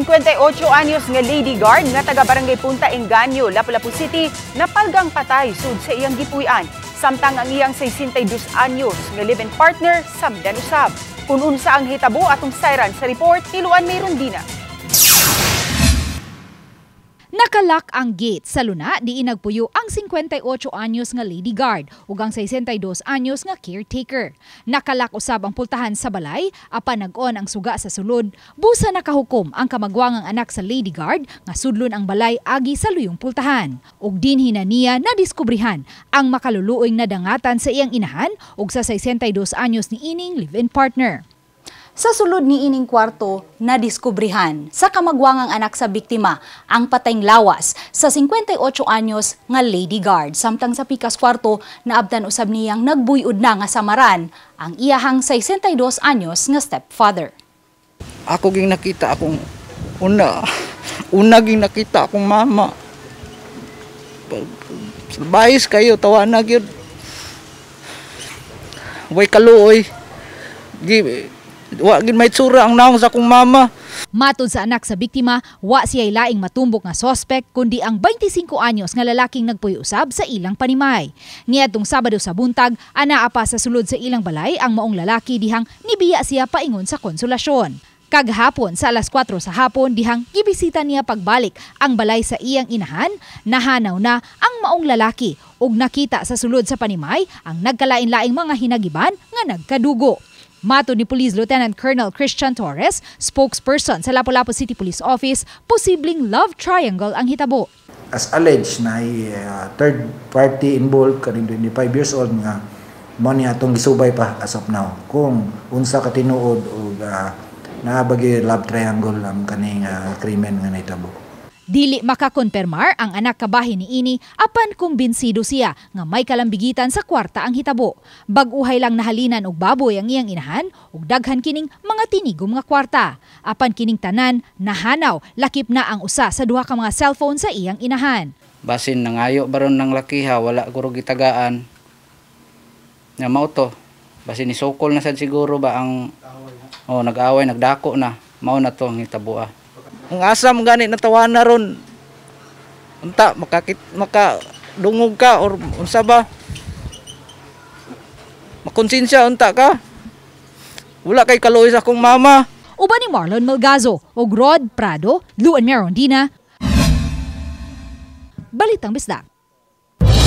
58 anyos nga lady guard nga taga Barangay Punta Engaño, Lapu-Lapu City, napalgang patay sud sa iyang gipuy-an. Samtang ang iyang 62 anyos nga live-in partner samdan usab. Kung unsa ang hitabo, atong sayran sa report ni Luan Merondina. Naka-lock ang gate sa luna diin nagpuyo ang 58 anyos nga lady guard ug ang 62 anyos nga caretaker. Naka-lock usab ang pultahan sa balay apan nag-on ang suga sa sulod. Busa nakahukom ang kamagwangang anak sa lady guard nga sudlon ang balay agi sa luyong pultahan. Ug dinhi na niya nadiskubrihan ang makaluluoy nadangatan sa iyang inahan ug sa 62 anyos ni ining live-in partner. Sa sulod ni ining kwarto, nadiskubrihan sa kamagwangang anak sa biktima ang patayng lawas sa 58 anyos nga lady guard. Samtang sa pikas kwarto, naabtan usab niyang nagbuyod na nga samaran ang iyahang 62 anyos nga stepfather. Ako ging nakita akong una, una ging nakita akong mama. Bayis kayo, tawa na gyud. Way kaluoy. Gi, wa gid may tsura ang naong sa akong mama. Matod sa anak sa biktima, wa siya laing matumbok nga sospek kundi ang 25 anyos nga lalaking nagpuyo usab sa ilang panimay. Niadtong Sabado sa buntag, anaa pa sa sulod sa ilang balay ang maong lalaki dihang nibiya siya paingon sa Konsolasyon. Kaghapon sa alas 4 sa hapon dihang gibisita niya pagbalik ang balay sa iyang inahan, nahanaw na ang maong lalaki ug nakita sa sulod sa panimay ang nagkalain-laing mga hinagiban nga nagkadugo. Matod ni Police Lieutenant Colonel Christian Torres, spokesperson sa Lapu-Lapu City Police Office, posibleng love triangle ang hitabo. As alleged na third party involved kaning 25 years old nga mo ni atong gisubay pa as of now kung unsa ka tinuod og naa ba gyud love triangle ang kaning krimen nga nahitabo. Dili makakonpermar ang anak kabahin ni ini apan kumbinsido siya nga may kalambigitan sa kwarta ang hitabo. Bag-uhay lang nahalinan og baboy ang iyang inahan ug daghan kining mga tinigom nga kwarta. Apan kining tanan nahanaw, lakip na ang usa sa duha ka mga cellphone sa iyang inahan. Basin nangayo baron ng lakiha, wala guro gitagaan. Nga mao to. Basin nisukol na sad siguro ba ang, oh, nag-away, nagdako na. Mao na to ang hitaboa. Ang asa mo gani natawa na ron. Unta makakit maka dungog ka or unsa ba? Makonsensya unta ka. Wala kay kaluoy sa akong mama. Uban ni Marlon Melgazo ug Rod Prado, Luan Merondina. Balitang Bisdak.